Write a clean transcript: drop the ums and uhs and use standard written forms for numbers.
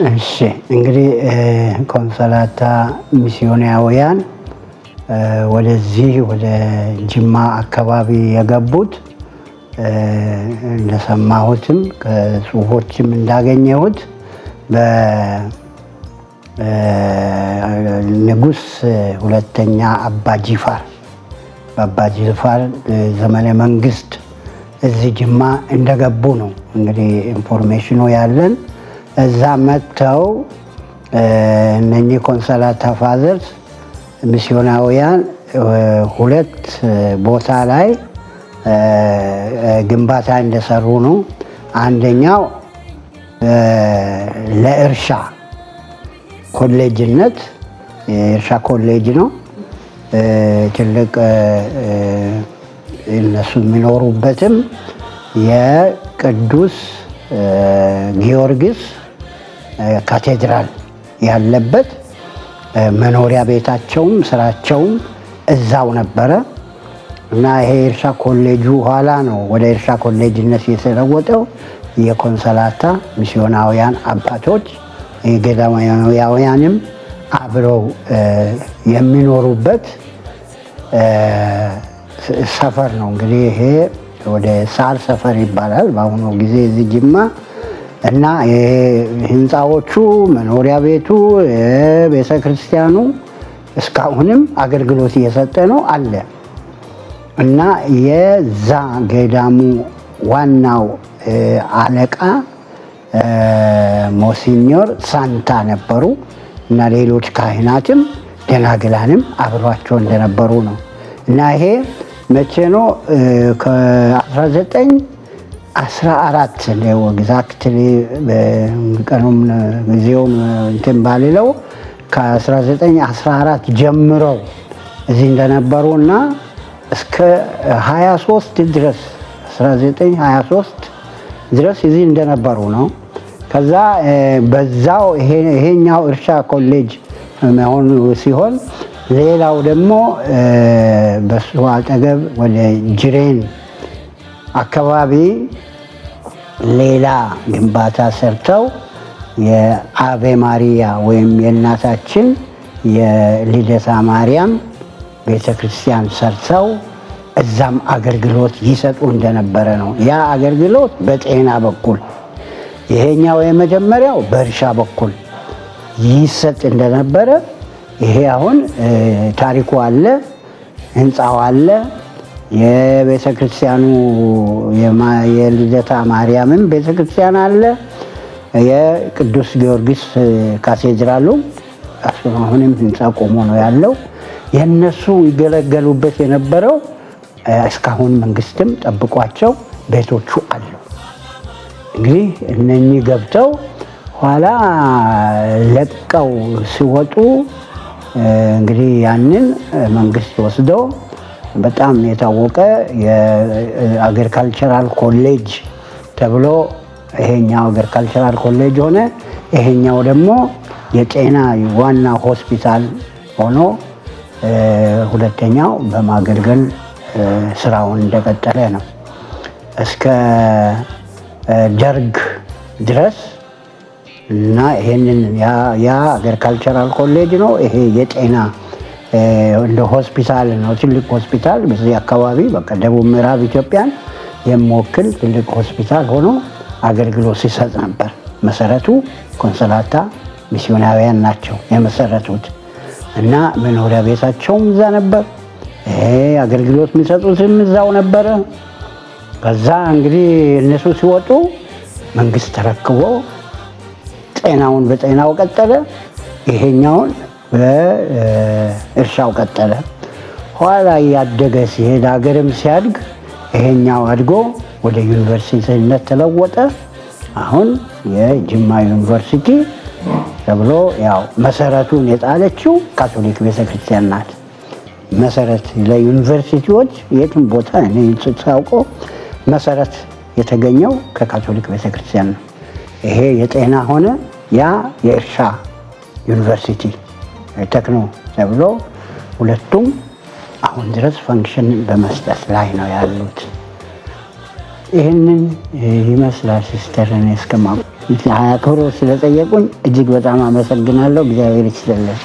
እሺ፣ እንግዲህ ኮንሶላታ ሚስዮናውያን ወደዚህ ወደ ጅማ አካባቢ የገቡት እንደሰማሁትም ከጽሁፎችም እንዳገኘሁት በንጉስ ሁለተኛ አባ ጂፋር፣ በአባ ጂፋር ዘመነ መንግስት እዚህ ጅማ እንደገቡ ነው እንግዲህ information ኑ ያለን። እዛ መጥተው እነኚህ ኮንሶላታ fathers ሚስዮናውያን ሁለት ቦታ ላይ ግንባታ እንደሰሩ ነው። አንደኛው ለእርሻ ኮሌጅነት፣ የእርሻ ኮሌጅ ነው። ትልቅ እነሱ የሚኖሩበትም የቅዱስ ጊዮርጊስ ካቴድራል ያለበት መኖሪያ ቤታቸውም ስራቸውም እዛው ነበረ እና ይሄ እርሻ ኮሌጁ ኋላ ነው ወደ እርሻ ኮሌጅነት የተለወጠው። የኮንሶላታ ሚስዮናውያን አባቶች ገዳማውያንም አብረው የሚኖሩበት ሰፈር ነው። እንግዲህ ይሄ ወደ ሳር ሰፈር ይባላል በአሁኑ ጊዜ እዚህ ጅማ። እና ይሄ ህንፃዎቹ፣ መኖሪያ ቤቱ፣ ቤተ ክርስቲያኑ እስካሁንም አገልግሎት እየሰጠ ነው አለ። እና የዛ ገዳሙ ዋናው አለቃ ሞሲኞር ሳንታ ነበሩ እና ሌሎች ካህናትም ደናግላንም አብሯቸው እንደነበሩ ነው። እና ይሄ መቼ ነው? ከ1914፣ exactly ቀኑም ጊዜውን እንትን ባልለው፣ ከ1914 ጀምረው እዚህ እንደነበሩ እና እስከ 23 ድረስ፣ 1923 ድረስ እዚህ እንደነበሩ ነው። ከዛ በዛው ይሄኛው እርሻ ኮሌጅ መሆኑ ሲሆን ሌላው ደግሞ በሱ አጠገብ ወደ ጅሬን አካባቢ ሌላ ግንባታ ሰርተው የአቬ ማሪያ ወይም የእናታችን የልደታ ማርያም ቤተ ክርስቲያን ሰርተው እዛም አገልግሎት ይሰጡ እንደነበረ ነው። ያ አገልግሎት በጤና በኩል፣ ይሄኛው የመጀመሪያው በእርሻ በኩል ይሰጥ እንደነበረ ይሄ አሁን ታሪኩ አለ፣ ህንፃው አለ። የቤተ ክርስቲያኑ የልደታ ማርያምም ቤተ ክርስቲያን አለ። የቅዱስ ጊዮርጊስ ካቴድራሉ አሁንም ህንፃ ቆሞ ነው ያለው። የእነሱ ይገለገሉበት የነበረው እስካሁን መንግስትም ጠብቋቸው ቤቶቹ አሉ። እንግዲህ እነኚህ ገብተው ኋላ ለቀው ሲወጡ እንግዲህ ያንን መንግስት ወስዶ በጣም የታወቀ የ agricultural college ተብሎ ይሄኛው agricultural college ሆነ። ይሄኛው ደግሞ የጤና ዋና ሆስፒታል ሆኖ ሁለተኛው በማገልገል ስራውን እንደቀጠለ ነው እስከ ደርግ ድረስ። እና ይሄንን ያ agricultural college ነው። ይሄ የጤና እንደ ሆስፒታል ነው፣ ትልቅ ሆስፒታል በዚህ አካባቢ በቃ ደቡብ ምዕራብ ኢትዮጵያን የሚወክል ትልቅ ሆስፒታል ሆኖ አገልግሎት ሲሰጥ ነበር። መሰረቱ ኮንሶላታ ሚስዮናውያን ናቸው የመሰረቱት እና መኖሪያ ቤታቸውም እዛ ነበር። ይሄ አገልግሎት የሚሰጡትም እዛው ነበረ። ከዛ እንግዲህ እነሱ ሲወጡ መንግስት ተረክቦ ጤናውን በጤናው ቀጠለ፣ ይሄኛውን በእርሻው ቀጠለ። ኋላ እያደገ ሲሄድ፣ ሀገርም ሲያድግ ይሄኛው አድጎ ወደ ዩኒቨርሲቲነት ተለወጠ። አሁን የጅማ ዩኒቨርሲቲ ተብሎ ያው መሰረቱን የጣለችው ካቶሊክ ቤተክርስቲያን ናት። መሰረት ለዩኒቨርሲቲዎች የትም ቦታ እኔ ሳውቀው መሰረት የተገኘው ከካቶሊክ ቤተክርስቲያን ነው። ይሄ የጤና ሆነ፣ ያ የእርሻ ዩኒቨርሲቲ ቴክኖ ተብሎ ሁለቱም አሁን ድረስ function በመስጠት ላይ ነው ያሉት። ይህንን ይመስላል ሲስተር እኔ እስከማውቀው። አክብሮ ስለጠየቁኝ እጅግ በጣም አመሰግናለሁ። እግዚአብሔር ይስጥልን።